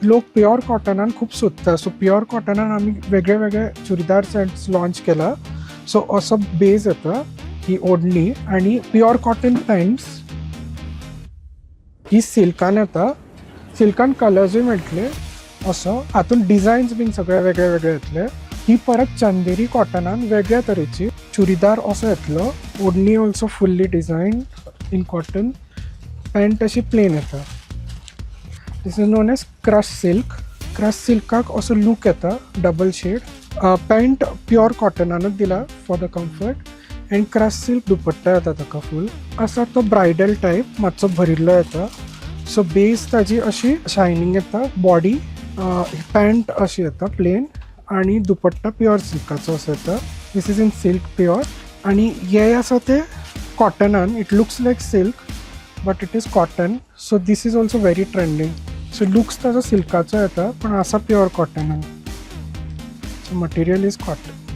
लोक प्युअर कॉटनान खूब सोदता, सो प्युअर कॉटनान आमी वेगळे वेगळे चुडीदार सेट्स लॉन्च केला. सो असो बेज येता, ही ओढणी आणि प्युअर कॉटन पॅन्ट्स. ही सिल्कान येता. सिल्कान कलर्सूय मेळटले असो. हातून डिझायन्स बीन सगळे वेगळे वेगळे येतले. ही परत चंदेरी कॉटनान वेगळ्या तरेची चुडीदार असो येतलो. ओढणी also fully design in cotton. Pant अशी प्लेन येता. This is known as crush silk. Crush सिल्काक असो लूक येता, डबल शेड. पॅन्ट प्युअर कॉटनानूच दिला for the comfort and crush silk दुपट्टा येता ताका फूल. आसा तो ब्रायडल टायप, मातसो भरिल्लो येता. सो बेज ताजी अशी शायनींग येता, बॉडी पॅन्ट अशी येता प्लेन आणि दुपट्टा प्युअर सिल्काचो असो येता. This is in silk pure. आणि हे आसा ते कॉटनान. It looks like silk, but it is cotton. So this is also very trending. So looks ताजो सिल्काचो येता, पण आसा pure कॉटनान. So material is cotton.